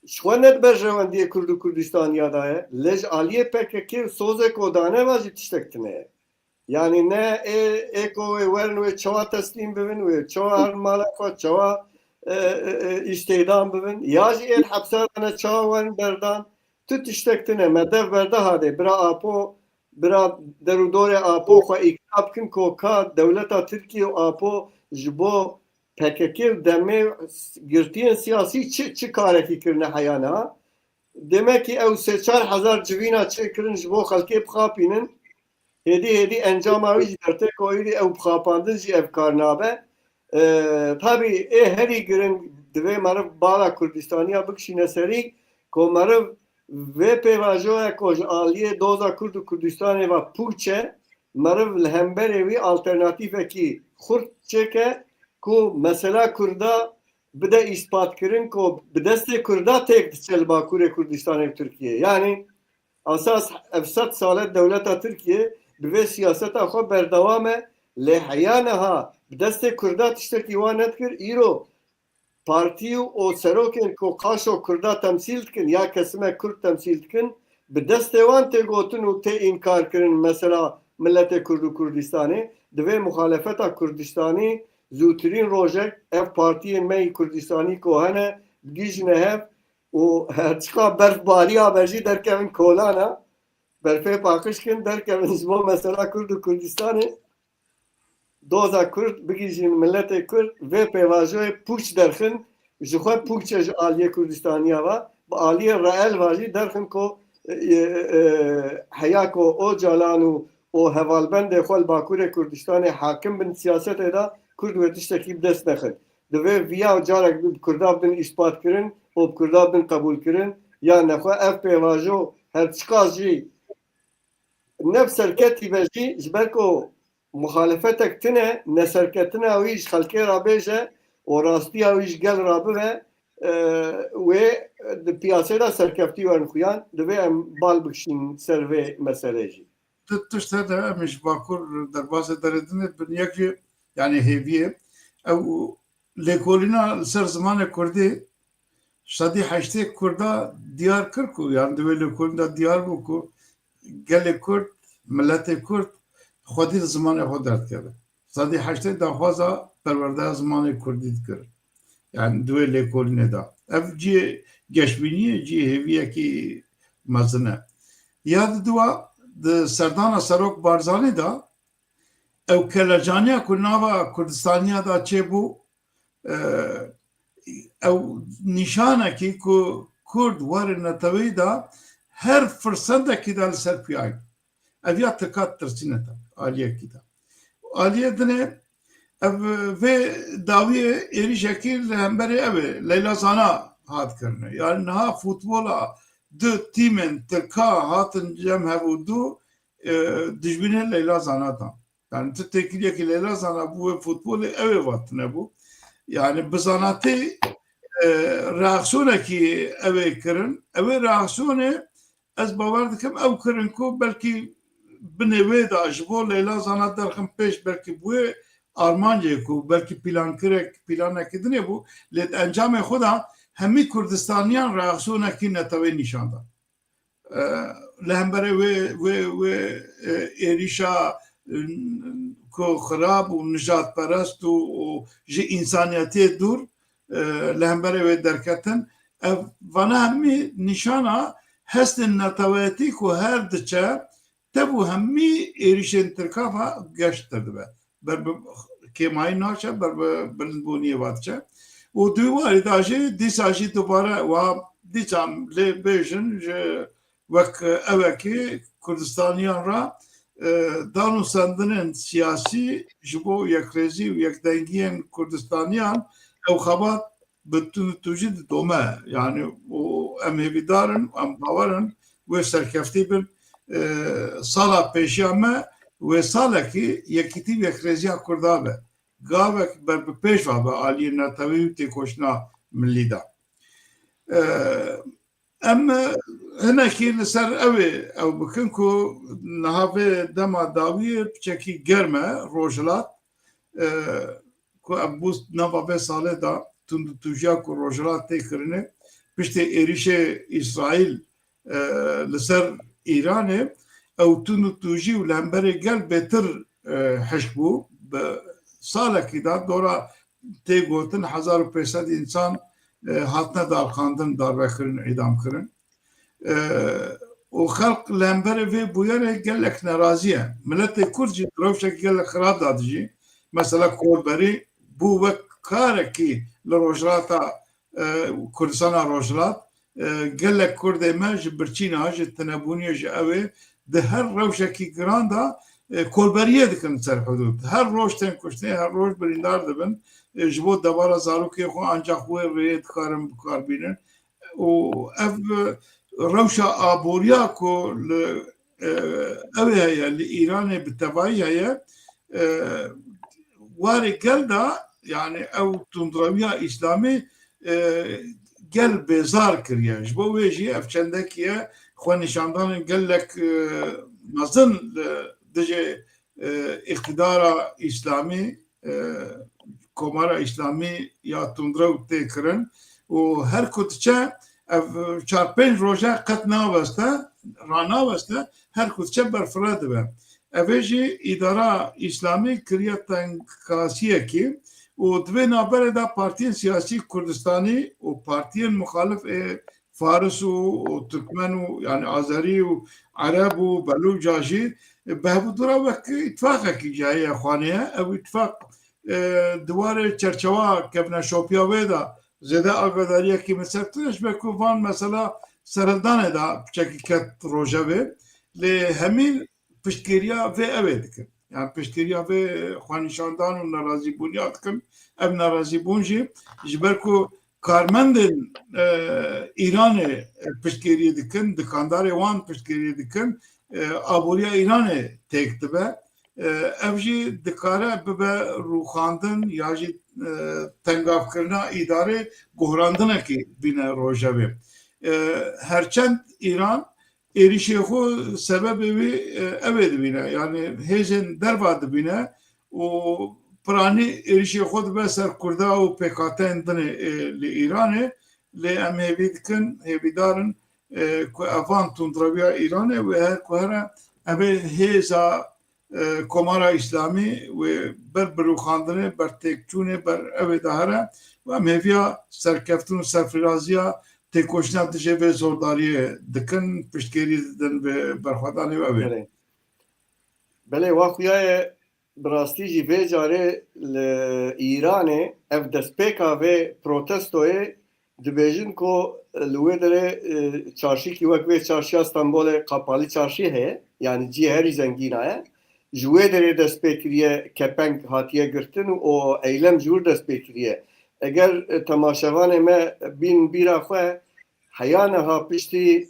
ji xwe ne di berjewendiyê Kurd û Kurdistaniya de ye, lê ji aliyê P K K û sozê ku dane ve jî tiştek tune ye. Yanî ne ê, ê ku wê werin wê çawa teslîm bibin, wê çawa herin mala xwe, çawa e, e, e, îstêdam bibin, ya jî ê li hepsa de ne çawa werin berdan, tu tiştek tune. Me dev berda hadê, bira Apo, bira der û dorê Apo xwe îkna bikin ku ka dewleta Tirkiye û Apo ji bo P K K û demê girtiyên siyasî çi, çi karekî kirine heya niha. Demekî ew sê çar hezar civîna çêkirin ji bo xelkê bixapînin. Hêdî hêdî encama wî jî dertê ku êdî ew bixapandin jî ev kar nabe. E, tabî ê herî giring divê meriv bala Kurdistaniya bikişîne serî ku meriv vê pêvajoya ku ji aliyê doza Kurd û Kurdistanê ve pûç e, meriv li hemberê wî alternatîfekî xurt çêke ku mesela Kurda bide îspat kirin ku bi destê Kurda têk diçe li Bakurê Kurdistanê û Tirkiyê. Yanî esas ev sed sal e dewleta Tirkiyê bi vê siyaseta xwe berdewam e, lê heya niha bi destê Kurda tiştekî wan nedikir. Îro partî û serokên ku qaşo Kurda temsîl dikin ya kesime Kurd temsîl dikin, bi destê wan tê gotin û tê înkar kirin mesela miletê Kurd û Kurdistanê. Divê muxalefeta Kurdistanî zûtirîn rojek ev partiyên me yî Kurdistanî ku hene bigihîjine hev û her çiqa berf bariya be jî derkevin kolana, berfê paqij kin derkevin ji bo mesela Kurd û Kurdistanê. Doza Kurd bigihîjin miletê Kurd vê pêvajoyê pûç derxin, ji xwe pûç e ji aliyê Kurdistaniya ve, bi aliyê reel ve jî derxin ku e, e, e, heya ku Ocalan û û hevalbendê xwe li Bakurê Kurdistanê hakim bin siyasetê de Kurd wê tiştekî bi dest nexin. Divê viya carek bi Kurda bidin îspat kirin û bi Kurda bidin qebûl kirin. Ya nexwe ev pêvajo her çiqas jî ne bi serketî be jî ji ber ku muxalefetek tune, neserketina wî ji xelkê re bêje û rastiya wî ji gel re bive, e, wê di piyasê de serkeftî werin xuyan, divê em bal bikişîn ser vê meselê jî. Di tişt hene em ê ji Bakur derbasê derê dinê bin yek jî, yanî hêviyê, ew lêkolîna li ser zimanê Kurdî sedî heştê Kurda diyar kir ku, yanî di wê lêkolîn de diyar bû ku gelê Kurd, miletê Kurd xwedî li zimanê xwe derdikeve. Sedî heştê daxwaza perwerdeya zimanê Kurdî dikir. Yanî di wê lêkolînê de. Ev cihê geşbîniyê, cihê hêviyekî mezin e. Ya di dua, di serdana Serok Barzanî de ew kelejaniya ku nava Kurdistaniya de çêbû, e, ew nîşanekî ku Kurd warê neteweyî de her firsetekî de li ser piyayî. Ev ya tirka tirsîne tabi, aliyekî de. Aliyê dinê ev vê dawiyê êrîşekî li hemberê ev ê Leyla Zana hat kirine. Yani niha futbola du tîmên tirka hatin cem hev û du e, dijbînê Leyla Zanat a. Yani tu têkiliyekî Leyla Zanat bû wê futbolê, ew ê vatine bû. Yani bi Zanatê, e, reaksiyonekî ew ê kirin. Ew ê reaksiyonê ez bawer dikim ew kirin ku belkî binê wê de ji bo Leyla Zanat derxin pêş, belkî bi wê armancê ku belkî pîlankirek, pîlanekî dinê bû, lê di encamê xwe de hemî Kurdistaniyan reaksiyonekî neteweyî nîşan da. E, li hemberê wê, wê, wê, e, êrîşa, e, ku xirab û nijadperest û, û ji însaniyetê dûr, e, li hemberê wê derketin. Ev, vana hemî nîşana hestên neteweyetî ku her diçe tev û hemî êrîşên Tirka va geş te dibe. Ber bi kêmayî naçe, ber bi bilindbûniyê va diçe. Û di wî warî de jî dîsa jî dubare wa dîsa lê bêjin ji wek ewekî Kurdistaniyan re, e, dan û sendinên siyasî ji bo yekrêzî û yekdengiyên Kurdistaniyan ew xebat bi tundtûjî didome. Yani û em hêvîdar in, em bawer in wê serkeftî bin. E, sala pêşiya me wê salekî yekîtî û yekrêziya Kurda be. Gavek ber bi pêş va be aliyê netewî û têkoşîna milî de. E, em, e, hinekî li ser ew ê ew bikin ku niha vê dema dawiyê piçekî germ e, Rojhilat, e, ku ev bû nava vê salê de tundûtûjiya ku Rojhilat tê kirinê, piştê êrîşê Îsraîl, e, li ser Îranê, ew tundûtûjî û li hemberê gel bêtir, e, hişk bû. Bi salekî de dora tê gotin hezar û pênc sed însan, e, hatine darxandin, darvekirin, îdamkirin. E, û xelk li hemberê vê bûyerê gelek nerazî ye. Miletê Kurd jî di rewşekî gelek xirab de dijî. Mesela kolberî bû wek karekî li Rojhilata, e, Kurdistana Rojhilat, e, gelek Kurdê me ji birçîna, ji tinebûniyê, ji ew ê di her rewşekî giran de, e, kolberiyê dikin ser hudûd. Her roj tên kuştinê, her roj birîndar dibin. E, ji bo debara zarokê xwe ancaq wê rêyê dikarin bikar bînin. Û ev, e, rewşa aboriya ku li, e, ew heye, li Îranê bi tevayî heye, e, warê gel de, yani ew tundrewiya Îslamî, e, gel bêzar kiriye. Ji bo wê jî ev çendekî ye xwenîşandanên gelek, e, mezin li dijê, e, îqtidara Îslamî, e, Komara Îslamî ya tundrew tê kirin û her ku diçe ev çar pênc roje qet naweste, ranaweste, her ku diçe berfireh dibe. Ev ê jî îdara Îslamî kiriye tengkasiyekî û di vê navberê de partiyên siyasî Kurdistanî û partiyên muxalif ê Faris û, û Tirkmen û, yani Azerî û Ereb û Belûca jî, e, bi hevdû re wek îtifaqekî jî heye xanê ye. Ew îtifaq, e, di warê çerçewa kevneşopiya wê de zêde agadariyekî min ser tune ji ber ku van mesela serhildanê de piçekî ket rojevê. Lê hemî piştgiriya vê ew ê dikin. Yani piştgiriya vê xwenîşandan û nerazîbûniya dikin. Ev nerazîbûn jî ji ber ku karmendên, e, Îranê, e, piştgiriyê dikin, dikandarê wan piştgiriyê dikin, e, aboriya Îranê têk dibe. E, ev jî dikare bibe rûxandin ya jî, e, tengavkirina îdarê, guhrandinekî bîne rojevê. E, herçend Îran êrîşê xwe sebebê wî, e, ew ê dibîne. Yani hêzên derva dibîne û piranî êrîşê xwe dibe ser Kurda û pêkhateyên din ê, e, li Îranê. Lê em hêvî dikin, hêvîdar in, e, ku evan tundrewiya Îranê wê her ku here ev ê hêza, e, Komara Îslamî wê ber birûxandinê, ber têkçûnê, ber ew ê de here û em hêviya serkeftin û serfiraziya têkoşîna dijê vê zordariyê dikin, piştgirî didin vê berxwedanê û ew ê. Belê. Belê, wa xuya ye, bi rastî jî vê carê li Îranê ev destpêka vê protestoyê dibêjin ku li wê derê, e, çarşîkî wek vê çarşiya Stenbolê Kapalı Çarşı heye, yani cihê herî zengîna ye. Ji wê derê dest pê kiriye, kepeng hatiye girtin û o eylem ji wir dest pê kiriye. Eger, e, temaşevanê me bînin bîra xwe, heya niha piştî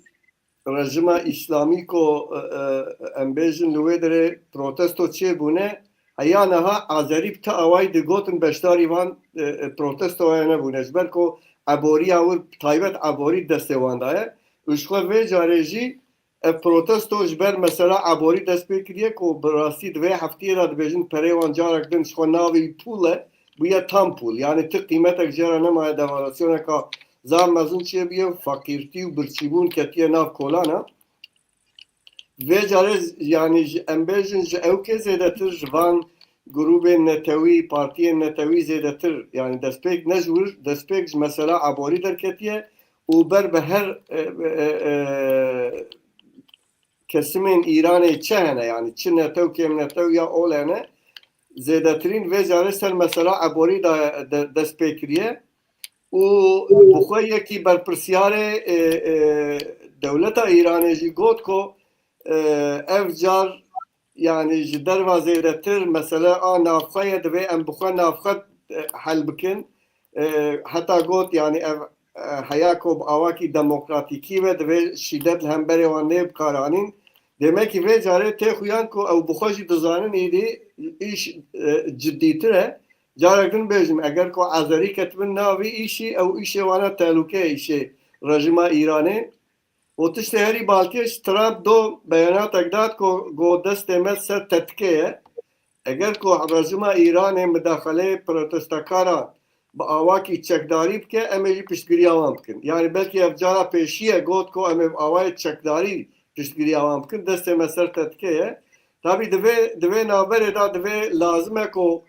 rejima îslamî ku, e, e, em bêjin li wê derê protesto çêbûne, heya niha Azerî bi ti awayî digotin beşdarî van, e, e, protestoya nebûne. Ji ber ku eboriya wir, taybet eborî destê wan daye. Û ji xwe vê carê jî ev protesto ji ber mesela eborî dest pê kiriye ku bi rastî di vê heftiyê de dibêjin perê wan carek din ji xwe navê pûl e, bûye tam pûl. Yani ti qîmetek jê re nemaye, devalüasyoneka zaf mezin çêbûye, feqîrtî û birçîbûn ketiye nav kolana. Vê carê z-, yani ji, em bêjin ji ewkê zêdetir ji van grûbên netewî, partiyên netewî zêdetir, yani destpêk ne ji wir, destpêk ji mesela eborî derketiye û ber bi her, e, e, e, kesimên Îranê çi hene, yani çi netew, kêm netew ya ol hene, zêdetirîn vê carê ser mesela eborî de, de, dest pê kiriye û bi xwe yekî berpirsiyarê, e, e, dewleta Îranê jî got ku, e, ev car, yani ji derva zêdetir mesele a navxwe ye, divê em bi xwe navxwe, e, hel bikin. E, heta got, yani ev, e, heya ku bi awakî demokratîkî ve divê şîdet li hemberê wan nê bikaranîn. Demekî vê carê tê xuyan ku ew bi xwe jî dizanin îdî îş, e, cidîtir e. Carek din bêjim, eger ku Azerî ketibin navî îşî, ew îşê wana tehlûke, îşê rejîma Îranê. Û tiştê herî balkêş, Trump do beyanetek dat ku got destê me ser tetikê ye. Eger ku rejîma Îranê midaxeleyê protestakaran bi awakî çekdarî bike, em ê jî piştgiriya wan bikin. Yani belkî ev cara pêşî ye got ku em ê bi awayê çekdarî piştgiriya wan bikin. Destê me ser tetikê ye. Tabî di vê, di vê navberê de divê lazim e ku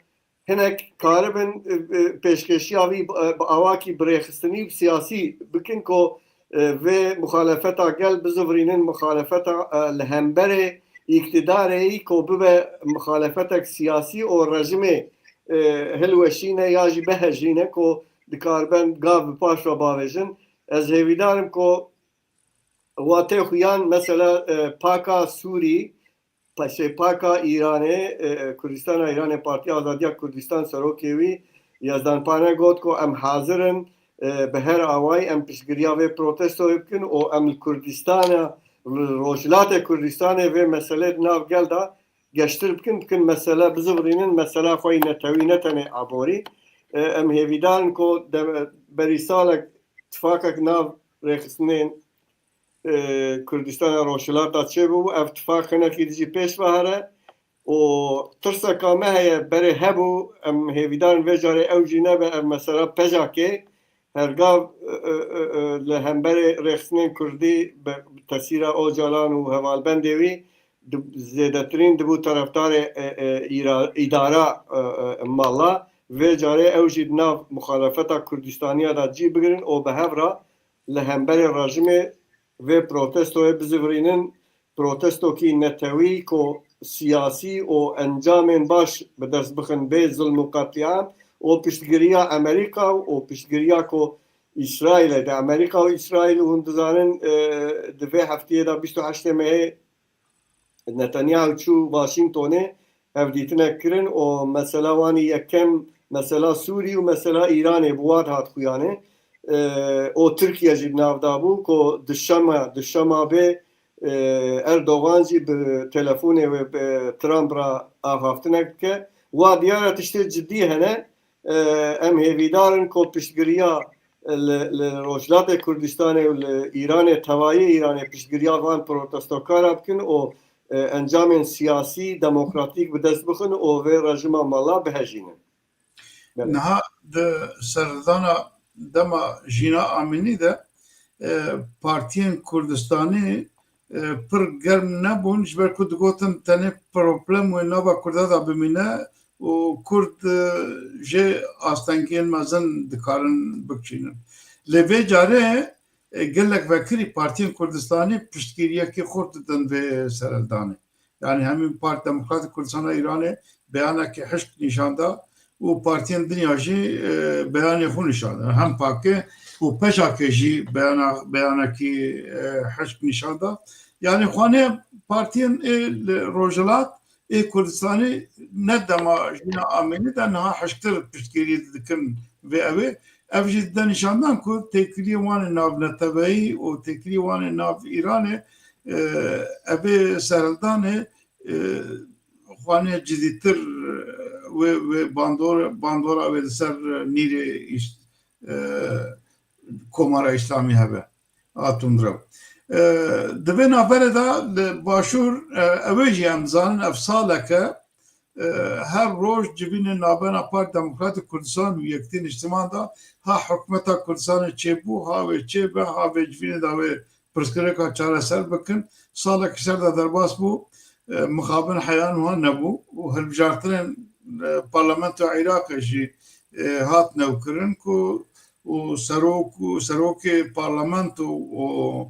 hinek karibin, e, e, pêşkêşiya vî bi, e, bi awakî birêxistinî û siyasî bikin ku, e, vê muxalefeta gel bizivirînin muxalefeta, e, li hemberê îktidarê yî ku bibe muxalefetek siyasî û rejimê, e, hilweşîne ya jî bihejîne ku dikariben gav bi paş ve bavêjin. Ez hêvîdar im ku wa tê xuyan mesela, e, paka Sûrî, Paşê paka Îranê, e, e, Kurdistana Îranê, Partiya Azadiya Kurdistan serokê wî Yezdan Pane got ku em hazir in, e, bi her awayî em piştgiriya vê protestoyê bikin û em li Kurdistana, li Rojhilatê Kurdistanê vê meselê di nav gel de geştir bikin, bikin mesele bizivirînin, mesela xwe yî netewî, ne tenê aborî. E, em hêvîdar in ku de-, berî salek tifakek nav rêxistinên e, Kurdistana Rojhilat de çêbû, ev tifaq hinekî dijî pêş ve here û tirseka me heye, berê hebû, em hêvîdarin vê carê ew jî nebe, ev mesela PJAKê, hergav, e, e, e, e, li hemberê rêxistinên Kurdî bi, bi tesîra Ocalan û hevalbendê wî di, zêdetirîn dibû terefdarê, e, e, îra-, îdara, e, e, mala. Vê carê ew jî di nav muxalefeta Kurdistaniya de cî bigirin û bi hev re li hemberî rejimê vê protestoyê bizivirînin, protestokî netewî ku siyasî û encamên baş bi dest bixin bê zilm û qetlîam û piştgiriya Amerîka û piştgiriya ku Îsraîlê de. Amerîka û Îsraîl, hûn dizanin, e, di vê heftiyê de bîst û heştê mehê Netanyahu çû Washingtonê, hevdîtinek kirin û mesela wanî yekem mesela Sûrî û mesela Îranê bi wan hat xuyanê. E, û Tirkiye jî di nav de bû ku di şema, di şema bê, e, Erdogan jî bi telefonê wê bi Trump re axaftinek dike. Wa diyar e tiştê cidî hene. E, em hêvîdar in ku piştgiriya li, li Rojhilatê Kurdistanê û li Îranê, tevayê Îranê piştgiriya van protestokara bikin û, e, encamên siyasî, demokratîk bi dest bixin û vê rejima mala bihejînin. Belê. Niha di serdana dema Jîna Amînî de, e, partiyên Kurdistanî, e, pir germ nebûn, ji ber ku digotin tenê problem wê nava Kurda de bimîne û Kurd, e, jê astengiyên mezin dikarin bikişînin. Lê vê carê, e, gelek vekirî partiyên Kurdistanî piştgiriyekî xurt didin vê serhildanê. Yani hemî Parti Demokratîk Kurdistana Îranê beyanekî hişk nîşan da û partiyên dinya jî, e, beyanê xwe nîşan da. Hem PAKê û PJAKê jî beyana, beyanekî, e, hişk nîşan da. Yani xwanê partiyên ê li Rojhilat ê Kurdistanî ne dema Jîna Amînî de niha hişktir piştgirî dikin vê ewê. Ev jî dide nîşandan ku têkiliyên wan ê navneteweyî û têkiliyên wan ê nav Îranê, e, evê serhildanê, e, xwanê cidîtir, e, wê, wê bandor-, bandora wê li ser nîrê îş-, e, Komara Îslamî hebe. A tundrew. E, di vê navberê de li Başûr, e, ew ê jî em dizanin, ev saleke, e, her roj civînên navbena Partî Demokratîk Kurdistan û Yekitî Niştiman de ha hikûmeta Kurdistanê çêbû, ha wê çêbe, ha vê civînê de wê pirsgirêka çareser bikin. Salekî ser de derbas bû, e, mixabin heya niha nebû û hilbijartinên, e, Parlamentoya Iraqê jî, e, hat newkirin ku û serok û serokê parlamento û,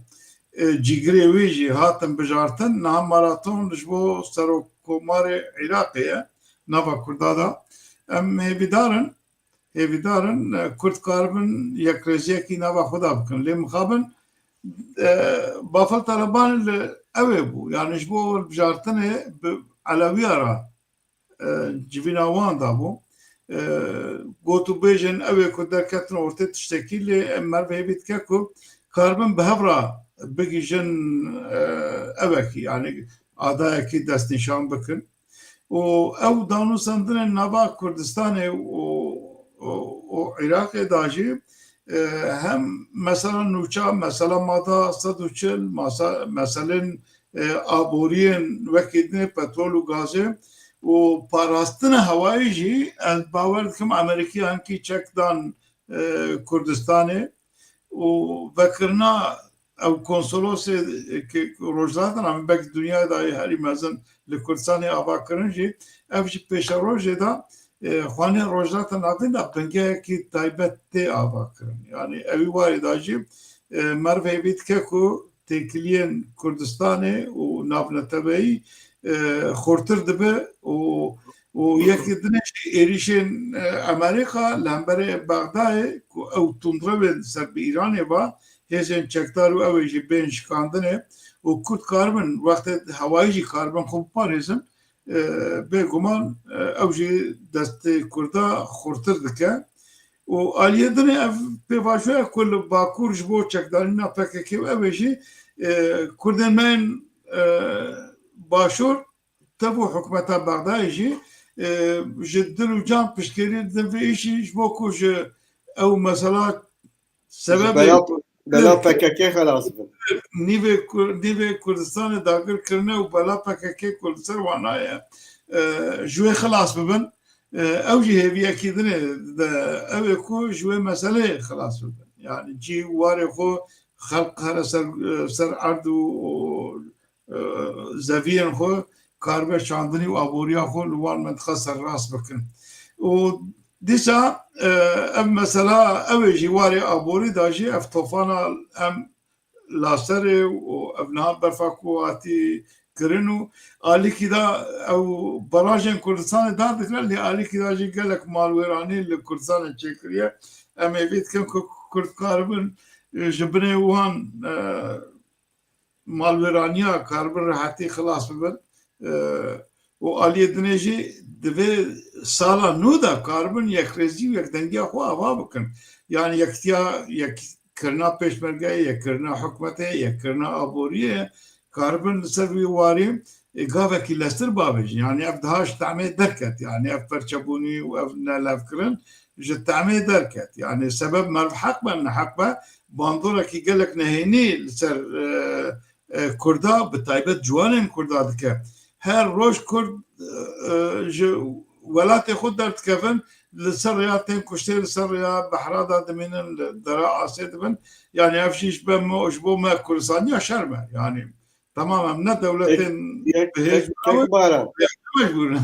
e, cîgirê wî jî hatin bijartin. Niha maraton ji bo serokkomarê Iraqê ye nava Kurda de. Em hêvîdar in, hêvîdar in, e, Kurd karibin yekrêziyekî nava xwe de bikin. Lê mixabin, e, Bafil Telebanî li ew ê bû. Yani ji bo hilbijartinê bi Elewiya re, e, civîna wan dabû. E, got û bêjin ew ê ku derketin ortê tiştekî, lê em merv hêvî dike ku karibin bi hev re bigihîjin, e, evekî, yani adayekî destnîşan bikin. Û ew danûstandinên nava Kurdistanê û, û, û Iraqê de jî, e, hem mesela nûça, mesela mada sed û çil, masa-, meselên, e, aboriyên wekî dinê petrol û gazê û parastina hewayê jî ez bawer dikim Amerîkiya hinkî çek dan, e, Kurdistanê û vekirina ew konsolosê, e, ke Rojhilata Navîn belkî dinyayê de herî mezin li Kurdistanê ava kirin jî, ev jî pêşerojê de, e, xwanê Rojhilata Navîn de bingehekî taybet tê ava kirin. Yani ewî warê de jî, e, merv hêvî dike ku têkiliyên Kurdistanê û navneteweyî, e, xurtir dibe û, û yekî dinê jî êrîşên, e, Amerîka li hemberê Bexdayê ku ew tundrewên ser bi Îranê va, hêzên çekdar û ew ê jî bên şikandinê û Kurd karibin wextê hewayî jî karibin xwe biparêzin, e, bêguman, e, ew jî destê Kurda xurtir dike. Û aliyê dinê ev pêvajoya ku li Bakur ji bo çekdanîna P K K û ew ê jî, e, Kurdên me yên, e, Başûr tev û hikûmeta Bexdayê jî, e, ji dil û can piştgirî didin vê îşî ji bo ku ji ew mesela Ji sebebê bela, bela P K K xelas bin. Nîvê Kur-, nîvê Kurdistanê dagir kirine û bela P K K ku li ser wan naye, e, ji wê xilas bibin. E, ew jî hêviyekî din e, de, ew ê ku ji wê meseleyê xilas bibin. Yani cî warê xwe xelq here ser, e, ser erd û, û, e, zeviyên xwe karibe çandinî û aboriya xwe li wan mintiqa serrast bikin. Û dîsa, e, ev mesela, ew ê jî warê aborî da jî ev tofana em laserê û ev niha berfa ku hatî kirin û alîkî da ew barajên Kurdistanê dar dikire, lê alîkî da jî gelek malwêranî li Kurdistanê çêkiriye. Em hêvî dikin ku Kurd karibin, e, ji binê wan, e, malwêraniya karibin rehetî xilas bibin. E, û aliyê dinê jî divê sala nû de karibin yekrêzî û yekdengiya xwe ava bikin. Yani yekitiya, yek kirina pêşmergeyê, yek kirina hikûmetê, yek kirina aboriyê karibin li ser wî warî, e, gavekî lestir bavêjin. Yani ev daha ji temê derket. Yani ev perçebûnî û ev nelevkirin ji temê derket. Yani sebeb meriv heq be, neheq be, bandorekî gelek nehênî li ser, e, e, Kurda, bi taybet ciwanên Kurda dike. Her roj Kurd, e, e, ji welatê xwe derdikevin, li ser rêya tên kuştê, li ser rêya behra de dimînin, li dera asê dibin. Yani ev jî ji be me, ji bo me Kurdistaniya şerm e. Yani tamam, em ne dewletên Kek, bihêz kek, kek baran. Mecbûr in.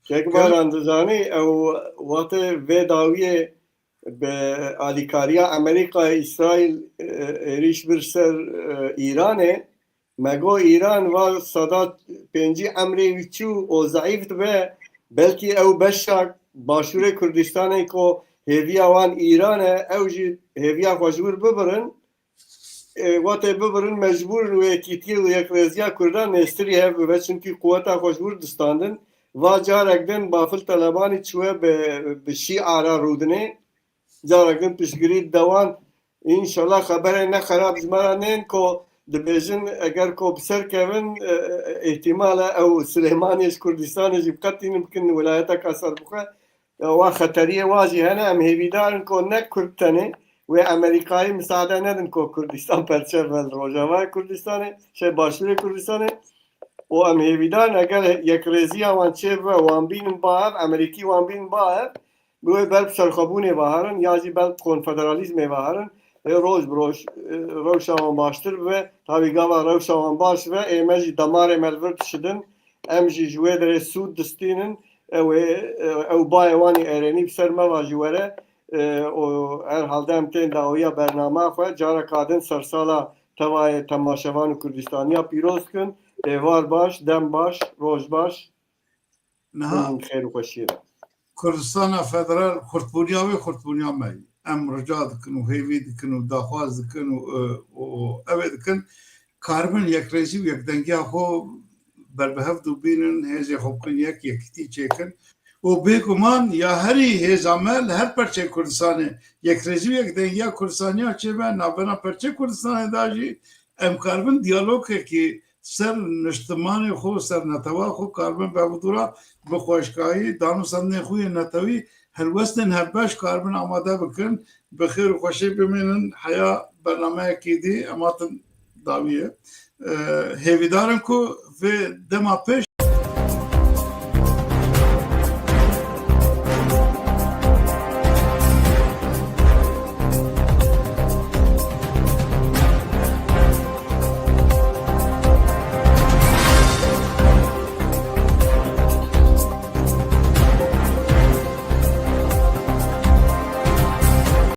Kek baran dizanî, ew wextê vê dawiyê bi alîkariya Amerîka, Îsraîl, e, êrîş bir ser, e, Îranê, me got Îran va seda pêncî emrê wî çû û zeîf dibe, belkî ew beşa Başûrê Kurdistanê ku hêviya wan Îran e, ew jî hêviya xwe ji wir bibirin. E, wextê bibirin, mecbûr in wê yekîtiyê û yekrêziya Kurdan nêztirî hev bibe, çimkî quweta xwe ji wir distandin. Va carek din Bafil Telebanî çûye bi, bi şîara rûdinê. Cara din piştgirî dide wan. Înşallah xeberê ne xerab ji me re nên ku dibêjin eger ku bi ser kevin, e, e, îhtimal e ew Silêmaniyê ji Kurdistanê jî biqetînin bikin wilayeteka serbixwe. E, wa xeteriyê wa jî hene. Em hêvîdar in ku ne Kurd tenê wê Amerîkayî misade nedin ku Kurdistan perçe ve li Rojavayê Kurdistanê, şey, Başûrê Kurdistanê. Û em hêvîdar in eger yekrêziya wan çêbibe, wan bînin ba hev, Amerîkî wan bînin ba hev, bi wê ber bi serxwebûnê ve herin ya jî ber bi konfederalîzmê ve herin, ê roj bi roj, e, rewşa wan baştir bibe. Tabî gava rewşa wan baş be, ê me jî demarê me li vir dişidin, em jî ji wê derê sûd distînin. Ew ê, e, ew bayê wan ê erênî bi ser me ve jî were, e, û herhalde em tên dawiya bernama xwe. Careka din sersala tevayê temaşevan û Kurdistaniya pîroz dikin. Êvar baş, dem baş, roj baş. Niha Hûn xêr û xweşiyê de. Kurdistana Federal xurtbûniya wê xurtbûniya me ye. Em rica dikin û hêvî dikin û daxwaz dikin û, û, û ew ê dikin. Karibin yekrêzî û yekdengiya xwe berbihev dû bînin, hêzê xwe bikin yek, yekîtî çêkin. Û bêguman ya herî hêza me li her perçeyê Kurdistanê yekrêzî û yekdengiya Kurdistaniya çêbe, navbena perçeyê Kurdistanê de jî em karibin diyalogekî ser niştimanê xwe, ser netewa xwe karibin bevdûra bi xweşkayî, danûsandinê xwe yên netewî helwestên hevbeş karibin amade bikin. Bi xêr û xweşî bimînin heya bernameyekî dî em hatin dawiyê. E, hêvîdar in ku vê dema pêş